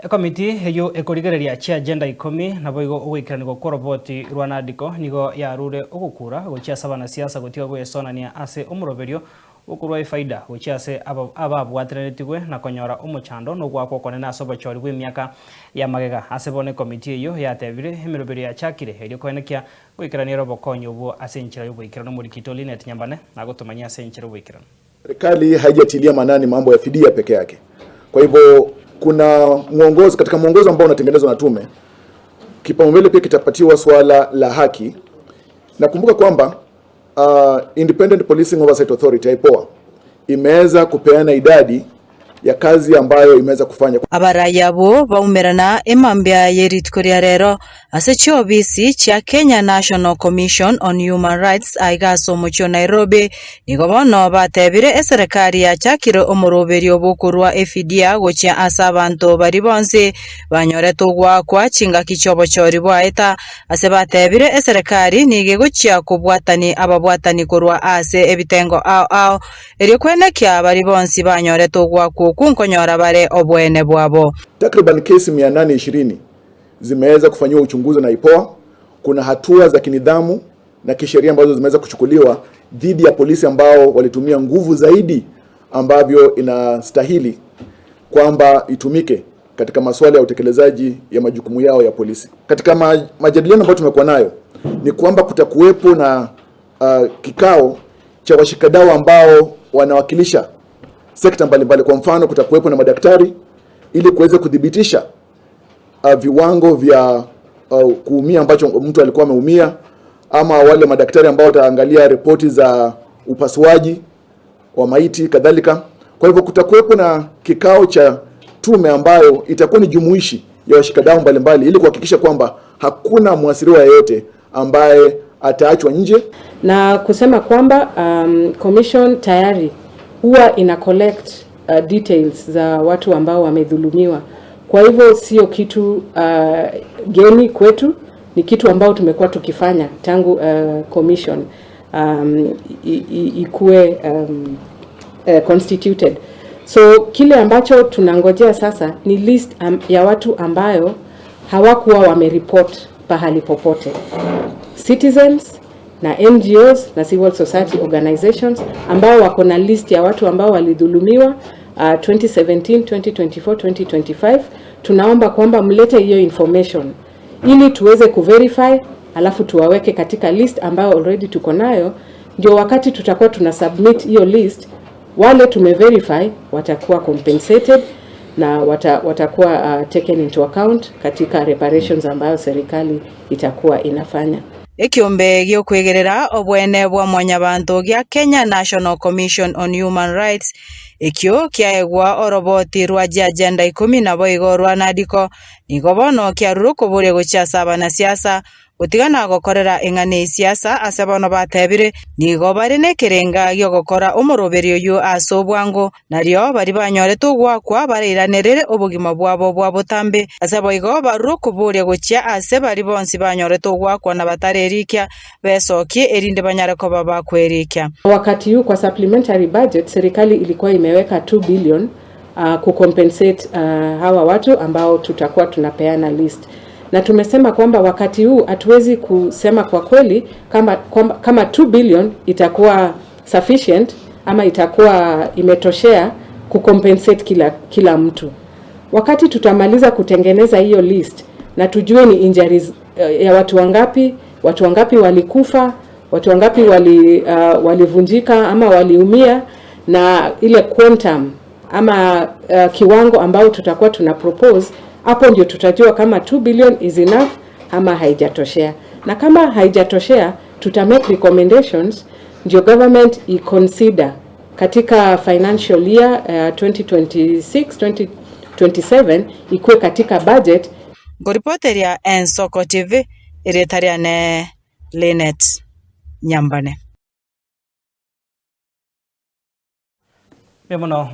Ekomiti eyio ekorigereria chiagenda ikomi naboigo ogoikeranigwa kw'oroboti rwa NADCO nigo yarure ogokura gochia ase abanasiasa gotiga goesonania ase omoroberio bw'okorua efaida gochia ase ababwateranetigwe na konyora omochando na ogoakwa okonene ase obochori bw'emiaka ya magega. Ase bono ekomiti eyio yatebire emeroberio yachakire erio koenekia goikerania ere obokonyi obwo ase enchera y'oboikeranu. Omorikito Linet Nyambane nagotomanyia ase enchera y'oboikeranu. Serikali haijatilia maanani mambo ya fidia peke yake. Kwa hivyo kuna mwongozo, katika mwongozo ambao unatengenezwa na tume, kipaumbele pia kitapatiwa swala la haki. Nakumbuka kwamba uh, Independent Policing Oversight Authority IPOA imeweza kupeana idadi ya kazi ambayo imeweza kufanya. Abarai abwo baumerana emambia ye rituko ria rero ase chiobisi chia Kenya National Commission on Human Rights aiga ase omochie o Nairobi, nigo bono batebire eserekari yachakire omoroberio bw'okorua efidia gochia ase abanto baria bonsi banyorete ogoakwa chingaki chi'obochori bwaeta Ase batebire eserekari nigo egochia kobwatani ababwatani korwa ase ebitengo ao ao, erio kwenekia baria bonsi banyorete ogoakwa okwo nkonyora bare oboene bwabo. Takriban kesi mia nane ishirini zimeweza kufanyiwa uchunguzi na IPOA. Kuna hatua za kinidhamu na kisheria ambazo zimeweza kuchukuliwa dhidi ya polisi ambao walitumia nguvu zaidi ambavyo inastahili kwamba itumike katika masuala ya utekelezaji ya majukumu yao ya polisi. Katika majadiliano ambayo tumekuwa nayo ni kwamba kutakuwepo na uh, kikao cha washikadau ambao wanawakilisha sekta mbalimbali. Kwa mfano, kutakuwepo na madaktari ili kuweza kuthibitisha uh, viwango vya uh, kuumia ambacho mtu alikuwa ameumia, ama wale madaktari ambao wataangalia ripoti za upasuaji wa maiti kadhalika. Kwa hivyo kutakuwepo na kikao cha tume ambayo itakuwa ni jumuishi ya washikadau mbalimbali ili kuhakikisha kwamba hakuna mwathiriwa yeyote ambaye ataachwa nje, na kusema kwamba um, commission tayari huwa ina collect uh, details za watu ambao wamedhulumiwa. Kwa hivyo sio kitu uh, geni kwetu, ni kitu ambao tumekuwa tukifanya tangu uh, commission um, ikuwe um, uh, constituted. So kile ambacho tunangojea sasa ni list um, ya watu ambayo hawakuwa wameripot pahali popote, citizens na NGOs na civil society organizations ambao wako na list ya watu ambao walidhulumiwa uh, 2017, 2024, 2025. Tunaomba kwamba mlete hiyo information ili tuweze kuverify, alafu tuwaweke katika list ambayo already tuko nayo, ndio wakati tutakuwa tuna submit hiyo list, wale tumeverify watakuwa compensated na wata, watakuwa uh, taken into account katika reparations ambayo serikali itakuwa inafanya. Ekiombe gi'okwegerera obwene bwa mwanyabanto gia Kenya National Commission on Human Rights ekio kiaegwa oroboti rwa chiagenda ikomi naboigo rwa NADCO Nigo bono kiarure okoboria gochia ase abanasiasa, gotiga nagokorera eng'ana y'esiasa ase bono batebire, nigo bare nekerenga gi'ogokora omoroberio oyio ase obwango, nario baria banyorete ogoakwa barairanerere obogima bwabo bwa botambe. Ase boigo barure okoboria gochia ase baria bonsi banyorete ogoakwa na batarerikia, besokie erinde banyare koba bakwerikia. Wakati huu kwa supplementary budget serikali ilikuwa imeweka 2 billion uh, kucompensate uh, hawa watu ambao tutakuwa tunapeana list na tumesema kwamba wakati huu hatuwezi kusema kwa kweli kama, kama, kama 2 billion itakuwa sufficient ama itakuwa imetoshea kucompensate kila, kila mtu. Wakati tutamaliza kutengeneza hiyo list na tujue ni injuries eh, ya watu wangapi, watu wangapi walikufa, watu wangapi wali, uh, walivunjika ama waliumia na ile quantum ama uh, kiwango ambao tutakuwa tuna propose hapo ndio tutajua kama 2 billion is enough ama haijatoshea, na kama haijatoshea tuta make recommendations ndio government i consider katika financial year uh, 2026 2027 ikuwe katika budget. Ngoripoteria Ensoko TV erieta riane Linet Nyambane. Mbuya mono.